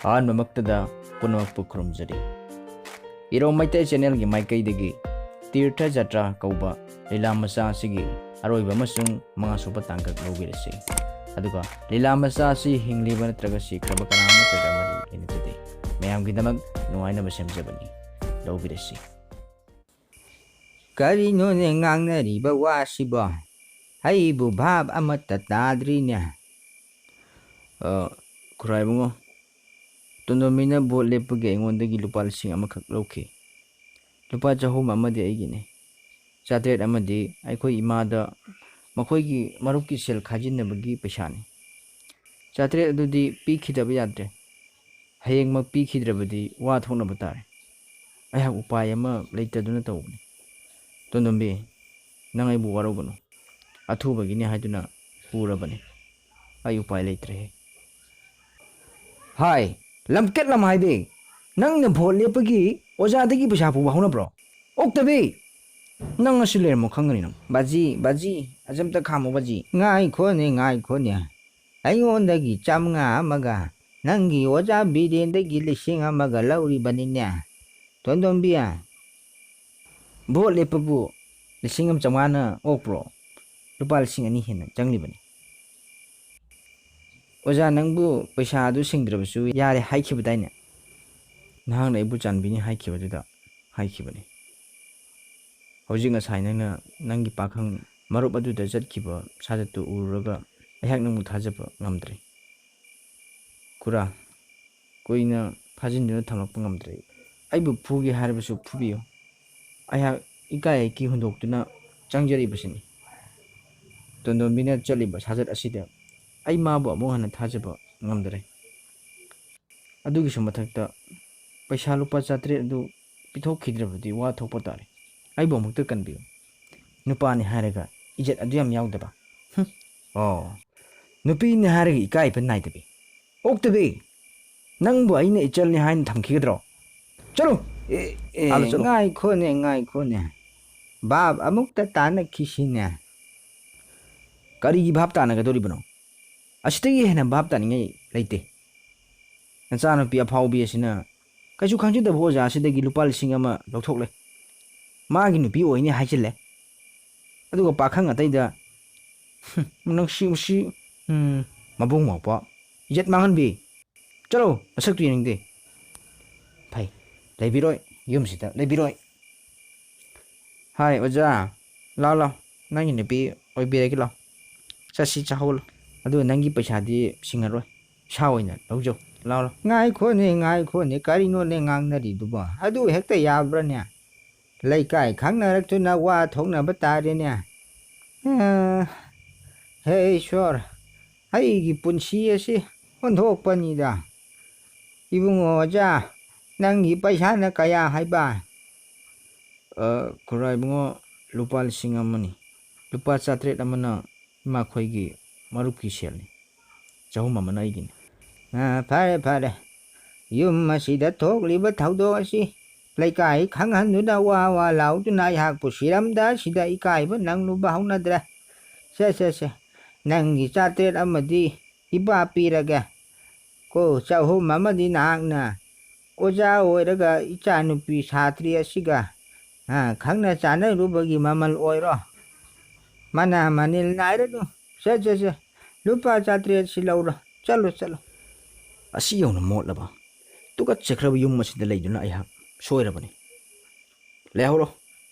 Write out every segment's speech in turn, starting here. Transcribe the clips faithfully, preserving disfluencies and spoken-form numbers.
ꯑꯍꯥꯟꯕꯃꯛꯇꯗ ꯄꯨꯝꯅꯃꯛꯄꯨ ꯈꯨꯔꯨꯝꯖꯔꯤ꯫ ꯏꯔꯣꯝ ꯃꯩꯇꯩ ꯆꯦꯅꯦꯜꯒꯤ ꯃꯥꯏꯀꯩꯗꯒꯤ ꯇꯤꯔꯊ ꯖꯇ꯭ꯔꯥ ꯀꯧꯕ ꯂꯤꯂꯥ ꯃꯆꯥ ꯑꯁꯤꯒꯤ ꯑꯔꯣꯏꯕ ꯑꯃꯁꯨꯡ ꯃꯉꯥ ꯁꯨꯕ ꯇꯥꯡꯀꯛ ꯂꯧꯕꯤꯔꯁꯤ꯫ ꯑꯗꯨꯒ ꯂꯤꯂꯥ ꯃꯆꯥ ꯑꯁꯤ ꯍꯤꯡꯂꯤꯕ ꯅꯠꯇ꯭ꯔꯒ ꯁꯤꯈ꯭ꯔꯕ ꯀꯅꯥ ꯑꯃꯠꯇꯗ ꯃꯔꯤ ꯂꯩꯅꯖꯗꯦ꯫ ꯃꯌꯥꯝꯒꯤꯗꯃꯛ ꯅꯨꯡꯉꯥꯏꯅꯕ ꯁꯦꯝꯖꯕꯅꯤ꯫ ꯂꯧꯕꯤꯔꯁꯤ꯫ ꯀꯔꯤꯅꯣꯅꯦ ꯉꯥꯡꯅꯔꯤꯕ ꯋꯥꯁꯤꯕꯣ? ꯑꯩꯕꯨ ꯚꯥꯞ ꯑꯃꯠꯇ ꯇꯥꯗ꯭ꯔꯤꯅꯦ꯫ ꯑ, ꯈꯨꯔꯥꯏ ꯏꯕꯨꯡꯉꯣ, ꯇꯣꯟꯗꯣꯝꯕꯤꯅ ꯚꯣꯠ ꯂꯦꯞꯄꯒꯤ ꯑꯩꯉꯣꯟꯗꯒꯤ ꯂꯨꯄꯥ ꯂꯤꯁꯤꯡ ꯑꯃꯈꯛ ꯂꯧꯈꯤ꯫ ꯂꯨꯄꯥ ꯆꯍꯨꯝ ꯑꯃꯗꯤ ꯑꯩꯒꯤꯅꯤ꯫ ꯆꯥꯇ꯭ꯔꯦꯠ ꯑꯃꯗꯤ ꯑꯩꯈꯣꯏ ꯏꯃꯥꯗ ꯃꯈꯣꯏꯒꯤ ꯃꯔꯨꯞꯀꯤ ꯁꯦꯜ ꯈꯥꯏꯖꯤꯟꯅꯕꯒꯤ ꯄꯩꯁꯥꯅꯤ꯫ ꯆꯥꯇ꯭ꯔꯦꯠ ꯑꯗꯨꯗꯤ ꯄꯤꯈꯤꯗꯕ ꯌꯥꯗ꯭ꯔꯦ꯫ ꯍꯌꯦꯡꯃꯛ ꯄꯤꯈꯤꯗ꯭ꯔꯕꯗꯤ ꯋꯥ ꯊꯣꯛꯅꯕ ꯇꯥꯔꯦ꯫ ꯑꯩꯍꯥꯛ ꯎꯄꯥꯏ ꯑꯃ ꯂꯩꯇꯗꯨꯅ ꯇꯧꯕꯅꯤ꯫ ꯇꯣꯟꯗꯣꯝꯕꯤ, ꯅꯪ ꯑꯩꯕꯨ ꯋꯥꯔꯧꯒꯅꯨ꯫ ꯑꯊꯨꯕꯒꯤꯅꯤ ꯍꯥꯏꯗꯨꯅ ꯄꯨꯔꯕꯅꯤ꯫ ꯑꯩ ꯎꯄꯥꯏ ꯂꯩꯇ꯭ꯔꯦꯍꯦ꯫ ꯍꯥꯏ, ꯂꯝꯀꯦꯠ ꯂꯝꯍꯥꯏꯕꯤ, ꯅꯪꯅ ꯚꯣꯠ ꯂꯦꯞꯄꯒꯤ ꯑꯣꯖꯥꯗꯒꯤ ꯄꯩꯁꯥ ꯄꯨꯕ ꯍꯧꯅꯕ꯭ꯔꯣ? ꯑꯣꯛꯇꯕꯤ! ꯅꯪ ꯑꯁꯤ ꯂꯩꯔꯝꯃꯣ ꯈꯪꯒꯅꯤ ꯅꯪ꯫ ꯕꯥꯖꯤ, ꯕꯥꯖꯤ, ꯑꯖꯝꯇ ꯈꯥꯝꯃꯣ ꯕꯥꯖꯤ꯫ ꯉꯥꯏꯈꯣꯅꯦ, ꯉꯥꯏꯈꯣꯅꯦ꯫ ꯑꯩꯉꯣꯟꯗꯒꯤ ꯆꯥꯝꯃꯉꯥ ꯑꯃꯒ ꯅꯪꯒꯤ ꯑꯣꯖꯥ ꯕꯤꯔꯦꯟꯗꯒꯤ ꯂꯤꯁꯤꯡ ꯑꯃꯒ ꯂꯧꯔꯤꯕꯅꯤꯅꯦ꯫ ꯇꯣꯟꯗꯣꯝꯕꯤ, ꯚꯣꯠ ꯂꯦꯞꯄꯕꯨ ꯂꯤꯁꯤꯡ ꯑꯃ ꯆꯥꯝꯃꯉꯥꯅ ꯑꯣꯛꯄ꯭ꯔꯣ? ꯂꯨꯄꯥ ꯂꯤꯁꯤꯡ ꯑꯅꯤ ꯍꯦꯟꯅ ꯆꯪꯂꯤꯕꯅꯤ꯫ ꯑꯣꯖꯥ, ꯅꯪꯕꯨ ꯄꯩꯁꯥ ꯑꯗꯨ ꯁꯤꯡꯗ꯭ꯔꯕꯁꯨ ꯌꯥꯔꯦ ꯍꯥꯏꯈꯤꯕꯗꯥꯏꯅꯦ? ꯅꯍꯥꯛꯅ ꯑꯩꯕꯨ ꯆꯥꯟꯕꯤꯅꯤ ꯍꯥꯏꯈꯤꯕꯗꯨꯗ ꯍꯥꯏꯈꯤꯕꯅꯤ꯫ ꯍꯧꯖꯤꯛ ꯉꯁꯥꯏ ꯅꯪꯅ ꯅꯪꯒꯤ ꯄꯥꯈꯪ ꯃꯔꯨꯞ ꯑꯗꯨꯗ ꯆꯠꯈꯤꯕ ꯁꯥꯖꯠꯇꯨ ꯎꯔꯨꯔꯒ ꯑꯩꯍꯥꯛ ꯅꯪꯕꯨ ꯊꯥꯖꯕ ꯉꯝꯗ꯭ꯔꯦ꯫ ꯈꯨꯔꯥ, ꯀꯨꯏꯅ ꯐꯥꯖꯤꯟꯗꯨꯅ ꯊꯝꯂꯛꯄ ꯉꯝꯗ꯭ꯔꯦ꯫ ꯑꯩꯕꯨ ꯐꯨꯒꯦ ꯍꯥꯏꯔꯕꯁꯨ ꯐꯨꯕꯤꯌꯨ꯫ ꯑꯩꯍꯥꯛ ꯏꯀꯥꯏ ꯏꯀꯤ ꯍꯨꯟꯗꯣꯛꯇꯨꯅ ꯆꯪꯖꯔꯤꯕꯁꯤꯅꯤ꯫ ꯇꯣꯟꯗꯣꯟꯕꯤꯅ ꯆꯠꯂꯤꯕ ꯁꯥꯖꯠ ꯑꯁꯤꯗ ꯑꯩ ꯃꯥꯕꯨ ꯑꯃꯨꯛ ꯍꯟꯅ ꯊꯥꯖꯕ ꯉꯝꯗ꯭ꯔꯦ꯫ ꯑꯗꯨꯒꯤꯁꯨ ꯃꯊꯛꯇ ꯄꯩꯁꯥ ꯂꯨꯄꯥ ꯆꯥꯇ꯭ꯔꯦꯠ ꯑꯗꯨ ꯄꯤꯊꯣꯛꯈꯤꯗ꯭ꯔꯕꯗꯤ ꯋꯥ ꯊꯣꯛꯄ ꯇꯥꯔꯦ꯫ ꯑꯩꯕꯨ ꯑꯃꯨꯛꯇ ꯀꯟꯕꯤꯌꯨ꯫ ꯅꯨꯄꯥꯅꯤ ꯍꯥꯏꯔꯒ ꯏꯖꯠ ꯑꯗꯨ ꯌꯥꯝ ꯌꯥꯎꯗꯕ꯫ ꯍꯨꯝ꯫ ꯑꯣ, ꯅꯨꯄꯤꯅꯤ ꯍꯥꯏꯔꯒ ꯏꯀꯥꯏꯕ ꯅꯥꯏꯗꯕꯤ꯫ ꯑꯣꯛꯇꯕꯤ! ꯅꯪꯕꯨ ꯑꯩꯅ ꯏꯆꯜꯅꯤ ꯍꯥꯏꯅ ꯊꯝꯈꯤꯒꯗ꯭ꯔꯣ? ꯆꯠꯂꯨ! ꯑꯦ, ꯑꯦ, ꯑꯥꯗ ꯆꯠꯂꯨ꯫ ꯉꯥꯏꯈꯣꯅꯦ, ꯉꯥꯏꯈꯣꯅꯦ꯫ ꯚꯥꯞ ꯑꯃꯨꯛꯇ ꯇꯥꯅꯈꯤꯁꯤꯅꯦ꯫ ꯀꯔꯤꯒꯤ ꯚꯥꯞ ꯇꯥꯅꯒꯗꯧꯔꯤꯕꯅꯣ? ꯑꯁꯤꯗꯒꯤ ꯍꯦꯟꯅ ꯚꯥꯞ ꯇꯥꯅꯤꯡꯉꯥꯏ ꯂꯩꯇꯦ꯫ ꯅꯆꯥꯅꯨꯄꯤ ꯑꯐꯥꯎꯕꯤ ꯑꯁꯤꯅ ꯀꯩꯁꯨ ꯈꯪꯖꯗꯕ ꯑꯣꯖꯥ ꯑꯁꯤꯗꯒꯤ ꯂꯨꯄꯥ ꯂꯤꯁꯤꯡ ꯑꯃ ꯂꯧꯊꯣꯛꯂꯦ꯫ ꯃꯥꯒꯤ ꯅꯨꯄꯤ ꯑꯣꯏꯅꯤ ꯍꯥꯏꯖꯤꯜꯂꯦ꯫ ꯑꯗꯨꯒ ꯄꯥꯈꯪ ꯑꯇꯩꯗ "ꯍꯨꯝ, ꯅꯨꯡꯁꯤ ꯅꯨꯡꯁꯤ, ꯎꯝ, ꯃꯕꯨꯡ ꯃꯧꯄ꯭ꯋꯥ, ꯏꯖꯠ ꯃꯥꯡꯍꯟꯕꯤ, ꯆꯠꯂꯣ, ꯅꯁꯛꯇꯨ ꯌꯦꯡꯅꯤꯡꯗꯦ꯫ ꯐꯩ, ꯂꯩꯕꯤꯔꯣꯏ, ꯌꯨꯝꯁꯤꯗ ꯂꯩꯕꯤꯔꯣꯏ꯫ ꯍꯥꯏ ꯑꯣꯖꯥ, ꯂꯥꯎ ꯂꯥꯎ, ꯅꯪꯒꯤ ꯅꯨꯄꯤ ꯑꯣꯏꯕꯤꯔꯒꯦ ꯂꯥꯎ, ꯆꯠꯁꯤ ꯆꯥꯍꯧꯂꯣ꯫ ꯑꯗꯨꯒ ꯅꯪꯒꯤ ꯄꯩꯁꯥꯗꯤ ꯁꯤꯡꯉꯔꯣꯏ, ꯏꯁꯥ ꯑꯣꯏꯅ ꯂꯧꯖꯧ꯫ ꯂꯥꯎ ꯂꯥꯎ꯫" "ꯉꯥꯏꯈꯣꯅꯦ, ꯉꯥꯏꯈꯣꯅꯦ, ꯀꯔꯤꯅꯣꯅꯦ ꯉꯥꯡꯅꯔꯤꯗꯨꯕꯣ? ꯑꯗꯨ ꯍꯦꯛꯇ ꯌꯥꯕ꯭ꯔꯥꯅꯦ? ꯂꯩꯀꯥꯏ ꯈꯪꯅꯔꯛꯇꯨꯅ ꯋꯥ ꯊꯣꯛꯅꯕ ꯇꯥꯔꯦꯅꯦ꯫ ꯑ, ꯍꯦ ꯏꯁꯣꯔ, ꯑꯩꯒꯤ ꯄꯨꯟꯁꯤ ꯑꯁꯤ ꯑꯣꯟꯊꯣꯛꯄꯅꯤꯗ꯫ ꯏꯕꯨꯡꯉꯣ ꯑꯣꯖꯥ, ꯅꯪꯒꯤ ꯄꯩꯁꯥꯅ ꯀꯌꯥ ꯍꯥꯏꯕ?" "ꯑ, ꯈꯨꯔꯥ ꯏꯕꯨꯡꯉꯣ, ꯂꯨꯄꯥ ꯂꯤꯁꯤꯡ ꯑꯃꯅꯤ꯫ ꯂꯨꯄꯥ ꯆꯥꯇ꯭ꯔꯦꯠ ꯑꯃꯅ ꯏꯃꯥꯈꯣꯏꯒꯤ ꯃꯔꯨꯞꯀꯤ ꯁꯦꯜꯅꯤ, ꯆꯍꯨꯝ ꯑꯃꯅ ꯑꯩꯒꯤꯅꯤ꯫" "ꯑ, ꯐꯔꯦ, ꯐꯔꯦ꯫ ꯌꯨꯝ ꯑꯁꯤꯗ ꯊꯣꯛꯂꯤꯕ ꯊꯧꯗꯣꯛ ꯑꯁꯤ ꯂꯩꯀꯥꯏ ꯈꯪꯍꯟꯗꯨꯅ ꯋꯥ ꯋꯥ ꯂꯥꯎꯗꯨꯅ ꯑꯩꯍꯥꯛꯄꯨ ꯁꯤꯔꯝꯗ ꯁꯤꯗ ꯏꯀꯥꯏꯕ ꯅꯪꯂꯨꯕ ꯍꯧꯅꯗ꯭ꯔꯦ꯫ ꯁꯦ, ꯁꯦ, ꯁꯦ, ꯅꯪꯒꯤ ꯆꯥꯇ꯭ꯔꯦꯠ ꯑꯃꯗꯤ ꯏꯄꯥ ꯄꯤꯔꯒꯦ꯫ ꯀꯣ, ꯆꯍꯨꯝ ꯑꯃꯗꯤ ꯅꯍꯥꯛꯅ ꯑꯣꯖꯥ ꯑꯣꯏꯔꯒ ꯏꯆꯥꯅꯨꯄꯤ ꯁꯥꯇ꯭ꯔꯤ ꯑꯁꯤꯒ, ꯑ, ꯈꯪꯅ ꯆꯥꯟꯅꯔꯨꯕꯒꯤ ꯃꯃꯜ ꯑꯣꯏꯔꯣ꯫ ꯃꯅꯥ ꯃꯅꯤꯜ ꯅꯥꯏꯔꯅꯨ꯫ ꯁꯦ, ꯁꯦ, ꯁꯦ, ꯂꯨꯄꯥ ꯆꯥꯇ꯭ꯔꯦꯠꯁꯤ ꯂꯧꯔꯣ꯫ ꯆꯠꯂꯣ, ꯆꯠꯂꯣ꯫" ꯑꯁꯤ ꯌꯧꯅ ꯃꯣꯠꯂꯕ, ꯇꯨꯀꯠꯆꯈ꯭ꯔꯕ ꯌꯨꯝ ꯑꯁꯤꯗ ꯂꯩꯗꯨꯅ ꯑꯩꯍꯥꯛ ꯁꯣꯏꯔꯕꯅꯤ꯫ ꯂꯩꯍꯧꯔꯣ꯫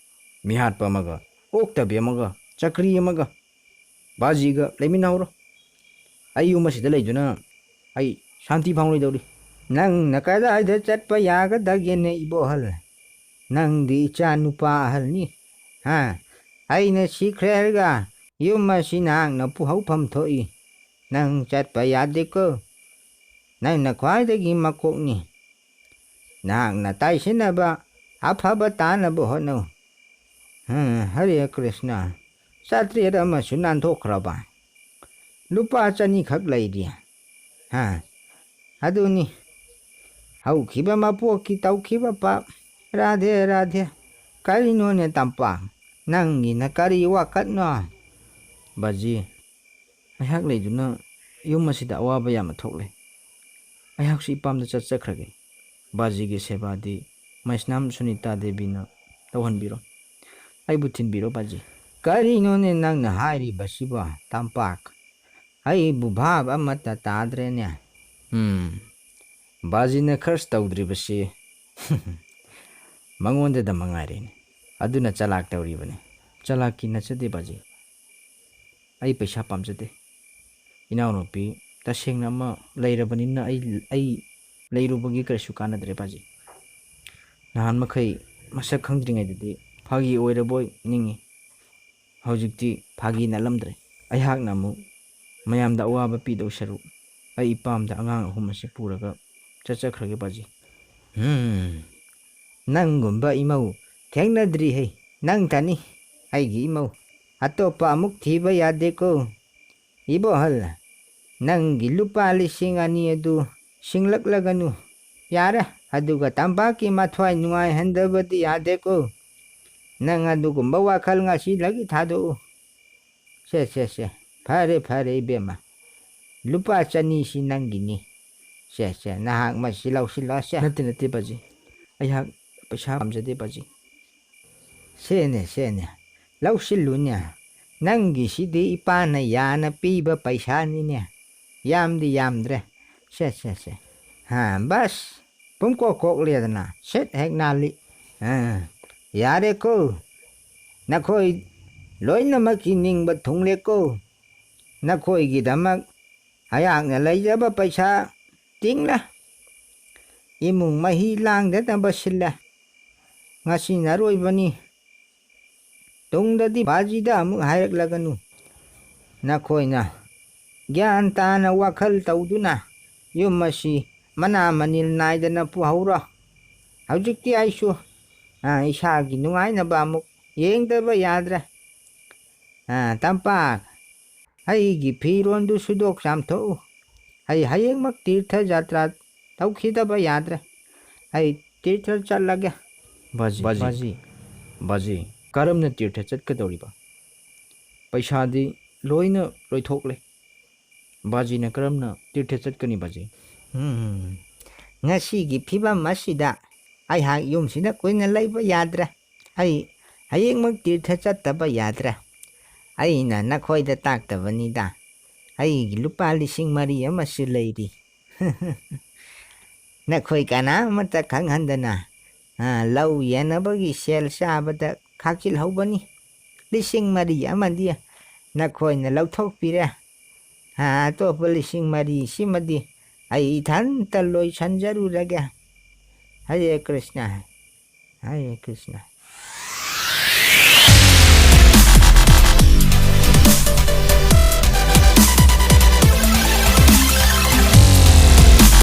ꯃꯤꯍꯥꯠꯄ ꯑꯃꯒ, ꯑꯣꯛꯇꯕꯤ ꯑꯃꯒ, ꯆꯀ꯭ꯔꯤ ꯑꯃꯒ, ꯕꯥꯖꯤꯒ ꯂꯩꯃꯤꯟꯅꯍꯧꯔꯣ꯫ ꯑꯩ ꯌꯨꯝ ꯑꯁꯤꯗ ꯂꯩꯗꯨꯅ ꯑꯩ ꯁꯥꯟꯇꯤ ꯐꯪꯂꯣꯏꯗꯧꯔꯤ꯫ ꯅꯪꯅ ꯀꯗꯥꯏꯗ ꯆꯠꯄ ꯌꯥꯒꯗꯒꯦꯅꯦ, ꯏꯕꯣꯍꯜ? ꯅꯪꯗꯤ ꯏꯆꯥ ꯅꯨꯄꯥ ꯑꯍꯜꯅꯤ꯫ ꯍꯥ? ꯑꯩꯅ ꯁꯤꯈ꯭ꯔꯦ ꯍꯥꯏꯔꯒ ꯌꯨꯝ ꯑꯁꯤ ꯅꯍꯥꯛꯅ ꯄꯨꯍꯧꯐꯝ ꯊꯣꯛꯏ꯫ ꯅꯪ ꯆꯠꯄ ꯌꯥꯗꯦꯀꯣ꯫ ꯅꯪꯅ ꯈ꯭ꯋꯥꯏꯗꯒꯤ ꯃꯀꯣꯛꯅꯤ꯫ ꯅꯍꯥꯛꯅ ꯇꯥꯏꯁꯤꯟꯅꯕ, ꯑꯐꯕ ꯇꯥꯅꯕ ꯍꯣꯠꯅꯧ꯫ ꯍꯝ, ꯍꯔꯦ ꯀ꯭ꯔꯤꯁꯅ, ꯆꯥꯇ꯭ꯔꯦꯠ ꯑꯃꯁꯨ ꯅꯥꯟꯊꯣꯛꯈ꯭ꯔꯕ꯫ ꯂꯨꯄꯥ ꯆꯅꯤꯈꯛ ꯂꯩꯔꯤ꯫ ꯍꯥ, ꯑꯗꯨꯅꯤ꯫ ꯍꯧꯈꯤꯕ ꯃꯄꯣꯛꯀꯤ ꯇꯧꯈꯤꯕ ꯄꯥꯞ꯫ ꯔꯥꯙꯦ, ꯔꯥꯙꯦ꯫ ꯀꯔꯤꯅꯣꯅꯦ ꯇꯝꯄꯥꯛ? ꯅꯪꯒꯤꯅ ꯀꯔꯤ ꯋꯥꯀꯠꯅꯣ? ꯕꯥꯖꯤ, ꯑꯩꯍꯥꯛ ꯂꯩꯗꯨꯅ ꯌꯨꯝ ꯑꯁꯤꯗ ꯑꯋꯥꯕ ꯌꯥꯝꯅ ꯊꯣꯛꯂꯦ꯫ ꯑꯩꯍꯥꯛꯁꯨ ꯏꯄꯥꯝꯗ ꯆꯠꯆꯈ꯭ꯔꯒꯦ꯫ ꯕꯥꯖꯤꯒꯤ ꯁꯦꯕꯥꯗꯤ ꯃꯩꯁꯅꯥꯝ ꯁꯨꯅꯤꯇꯥ ꯗꯦꯕꯤꯅ ꯇꯧꯍꯟꯕꯤꯔꯣ꯫ ꯑꯩꯕꯨ ꯊꯤꯟꯕꯤꯔꯣ ꯕꯥꯖꯤ꯫ ꯀꯔꯤꯅꯣꯅꯦ ꯅꯪꯅ ꯍꯥꯏꯔꯤꯕꯁꯤꯕꯣ, ꯇꯝꯄꯥꯛ? ꯑꯩꯕꯨ ꯚꯥꯞ ꯑꯃꯠꯇ ꯇꯥꯗ꯭ꯔꯦꯅꯦ꯫ ꯎꯝ, ꯕꯥꯖꯤꯅ ꯈꯔꯁ ꯇꯧꯗ꯭ꯔꯤꯕꯁꯤ ꯃꯉꯣꯟꯗꯗ ꯃꯉꯥꯏꯔꯦꯅꯦ꯫ ꯑꯗꯨꯅ ꯆꯂꯥꯛ ꯇꯧꯔꯤꯕꯅꯤ꯫ ꯆꯂꯥꯛꯀꯤ ꯅꯠꯆꯗꯦ ꯕꯥꯖꯤ꯫ ꯑꯩ ꯄꯩꯁꯥ ꯄꯥꯝꯖꯗꯦ꯫ ꯏꯅꯥꯎꯅꯨꯄꯤ ꯇꯁꯦꯡꯅ ꯑꯃ ꯂꯩꯔꯕꯅꯤꯅ ꯑꯩ, ꯑꯩ ꯂꯩꯔꯨꯕꯒꯤ ꯀꯔꯤꯁꯨ ꯀꯥꯟꯅꯗ꯭ꯔꯦ ꯕꯥꯖꯤ꯫ ꯅꯍꯥꯟ ꯃꯈꯩ ꯃꯁꯛ ꯈꯪꯗ꯭ꯔꯤꯉꯩꯗꯗꯤ ꯐꯥꯒꯤ ꯑꯣꯏꯔꯕꯣꯏ ꯅꯤꯡꯉꯤ꯫ ꯍꯧꯖꯤꯛꯇꯤ ꯐꯥꯒꯤ ꯅꯠꯂꯝꯗ꯭ꯔꯦ꯫ ꯑꯩꯍꯥꯛꯅ ꯑꯃꯨꯛ ꯃꯌꯥꯝꯗ ꯑꯋꯥꯕ ꯄꯤꯗꯧ ꯁꯔꯨꯛ ꯑꯩ ꯏꯄꯥꯝꯗ ꯑꯉꯥꯡ ꯑꯍꯨꯝ ꯑꯁꯤ ꯄꯨꯔꯒ ꯆꯠꯆꯈ꯭ꯔꯒꯦ ꯕꯥꯖꯤ꯫ ꯎꯝ, ꯅꯪꯒꯨꯝꯕ ꯏꯃꯧ ꯊꯦꯡꯅꯗ꯭ꯔꯤꯍꯦ꯫ ꯅꯪ ꯇꯅꯤ ꯑꯩꯒꯤ ꯏꯃꯧ꯫ ꯑꯇꯣꯞꯄ ꯑꯃꯨꯛ ꯊꯤꯕ ꯌꯥꯗꯦꯀꯣ꯫ ꯏꯕꯣꯍꯜ, ꯅꯪꯒꯤ ꯂꯨꯄꯥ ꯂꯤꯁꯤꯡ ꯑꯅꯤ ꯑꯗꯨ ꯁꯤꯡꯂꯛꯂꯒꯅꯨ꯫ ꯌꯥꯔꯦ, ꯑꯗꯨꯒ ꯇꯝꯄꯥꯛꯀꯤ ꯃꯊ꯭ꯋꯥꯏ ꯅꯨꯡꯉꯥꯏꯍꯟꯗꯕꯗꯤ ꯌꯥꯗꯦꯀꯣ꯫ ꯅꯪ ꯑꯗꯨꯒꯨꯝꯕ ꯋꯥꯈꯜ ꯉꯁꯤꯗꯒꯤ ꯊꯥꯗꯣꯛꯎ꯫ ꯁꯦ, ꯁꯦ, ꯁꯦ꯫ ꯐꯔꯦ, ꯐꯔꯦ, ꯏꯕꯦꯝꯃ꯫ ꯂꯨꯄꯥ ꯆꯅꯤꯁꯤ ꯅꯪꯒꯤꯅꯤ꯫ ꯁꯦ, ꯁꯦ, ꯅꯍꯥꯛ ꯃꯁꯤ ꯂꯧꯁꯤꯜꯂꯣ, ꯁꯦ꯫ ꯅꯠꯇꯦ, ꯅꯠꯇꯦ, ꯕꯥꯖꯤ꯫ ꯑꯩꯍꯥꯛ ꯄꯩꯁꯥ ꯄꯥꯝꯖꯗꯦ, ꯕꯥꯖꯤ꯫ ꯁꯦꯅꯦ, ꯁꯦꯅꯦ꯫ ꯂꯧꯁꯤꯜꯂꯨꯅꯦ꯫ ꯅꯪꯒꯤꯁꯤꯗꯤ ꯏꯄꯥꯅ ꯌꯥꯅ ꯄꯤꯕ ꯄꯩꯁꯥꯅꯤꯅꯦ꯫ ꯌꯥꯝꯗꯤ ꯌꯥꯝꯗ꯭ꯔꯦ꯫ ꯁꯦ, ꯁꯦ, ꯁꯦ꯫ ꯍꯥ, ꯕꯁ꯫ ꯄꯨꯡꯀꯣꯛ ꯀꯣꯛꯂꯦꯗꯅ꯫ ꯁꯦꯠ ꯍꯦꯛ ꯅꯥꯜꯂꯤ꯫ ꯑꯥ, ꯌꯥꯔꯦꯀꯣ꯫ ꯅꯈꯣꯏ ꯂꯣꯏꯅꯃꯛꯀꯤ ꯅꯤꯡꯕ ꯊꯨꯡꯂꯦꯀꯣ꯫ ꯅꯈꯣꯏꯒꯤꯗꯃꯛ ꯑꯩꯍꯥꯛꯅ ꯂꯩꯖꯕ ꯄꯩꯁꯥ ꯇꯤꯡꯂꯦ꯫ ꯏꯃꯨꯡ ꯃꯍꯤ ꯂꯥꯡꯗꯅꯕ ꯁꯤꯜꯂꯦ꯫ ꯉꯁꯤꯅ ꯑꯔꯣꯏꯕꯅꯤ꯫ ꯇꯨꯡꯗꯗꯤ ꯕꯥꯖꯤꯗ ꯑꯃꯨꯛ ꯍꯥꯏꯔꯛꯂꯒꯅꯨ꯫ ꯅꯈꯣꯏꯅ ꯒ꯭ꯌꯥꯟ ꯇꯥꯅ ꯋꯥꯈꯜ ꯇꯧꯗꯨꯅ ꯌꯨꯝ ꯑꯁꯤ ꯃꯅꯥ ꯃꯅꯤꯜ ꯅꯥꯏꯗꯅ ꯄꯨꯍꯧꯔꯣ꯫ ꯍꯧꯖꯤꯛꯇꯤ ꯑꯩꯁꯨ, ꯑ, ꯏꯁꯥꯒꯤ ꯅꯨꯡꯉꯥꯏꯅꯕ ꯑꯃꯨꯛ ꯌꯦꯡꯗꯕ ꯌꯥꯗ꯭ꯔꯦ꯫ ꯑ, ꯇꯝꯄꯥꯛ, ꯑꯩꯒꯤ ꯐꯤꯔꯣꯟꯗꯨ ꯁꯨꯗꯣꯛ ꯆꯥꯝꯊꯣꯛꯎ꯫ ꯑꯩ ꯍꯌꯦꯡꯃꯛ ꯇꯤꯔꯊ ꯖꯥꯇ꯭ꯔꯥ ꯇꯧꯈꯤꯗꯕ ꯌꯥꯗ꯭ꯔꯦ꯫ ꯑꯩ ꯇꯤꯔꯊ ꯆꯠꯂꯒꯦ꯫ ꯕꯥꯖꯤ, ꯕꯥꯖꯤ꯫ ꯕꯥꯖꯤ, ꯕꯥꯖꯤ, ꯀꯔꯝꯅ ꯇꯤꯔꯊ ꯆꯠꯀꯗꯧꯔꯤꯕ? ꯄꯩꯁꯥꯗꯤ ꯂꯣꯏꯅ ꯂꯣꯏꯊꯣꯛꯂꯦ꯫ ꯕꯥꯖꯤꯅ ꯀꯔꯝꯅ ꯇꯤꯔꯊ ꯆꯠꯀꯅꯤ ꯕꯥꯖꯤ? ꯎꯝ, ꯉꯁꯤꯒꯤ ꯐꯤꯕꯝ ꯑꯁꯤꯗ ꯑꯩꯍꯥꯛ ꯌꯨꯝꯁꯤꯗ ꯀꯨꯏꯅ ꯂꯩꯕ ꯌꯥꯗ꯭ꯔꯦ꯫ ꯑꯩ ꯍꯌꯦꯡꯃꯛ ꯇꯤꯔꯊ ꯆꯠꯇꯕ ꯌꯥꯗ꯭ꯔꯦ꯫ ꯑꯩꯅ ꯅꯈꯣꯏꯗ ꯇꯥꯛꯇꯕꯅꯤꯗ꯫ ꯑꯩꯒꯤ ꯂꯨꯄꯥ ꯂꯤꯁꯤꯡ ꯃꯔꯤ ꯑꯃꯁꯨ ꯂꯩꯔꯤ꯫ ꯅꯈꯣꯏ ꯀꯅꯥ ꯑꯃꯠꯇ ꯈꯪꯍꯟꯗꯅ, ꯑ, ꯂꯧ ꯌꯦꯟꯅꯕꯒꯤ ꯁꯦꯜ ꯆꯥꯕꯗ ꯈꯥꯛꯆꯤꯜꯍꯧꯕꯅꯤ꯫ ꯂꯤꯁꯤꯡ ꯃꯔꯤ ꯑꯃꯗꯤ ꯅꯈꯣꯏꯅ ꯂꯧꯊꯣꯛꯄꯤꯔꯦ꯫ ꯑ, ꯑꯇꯣꯞꯄ ꯂꯤꯁꯤꯡ ꯃꯔꯤ ꯁꯤꯃꯗꯤ ꯑꯩ ꯏꯊꯟꯇ ꯂꯣꯏꯁꯟꯖꯔꯨꯔꯒꯦ꯫ ꯍꯔꯦ ꯀ꯭ꯔꯤꯁꯅ, ꯍꯔꯦ ꯀ꯭ꯔꯤꯁꯅ꯫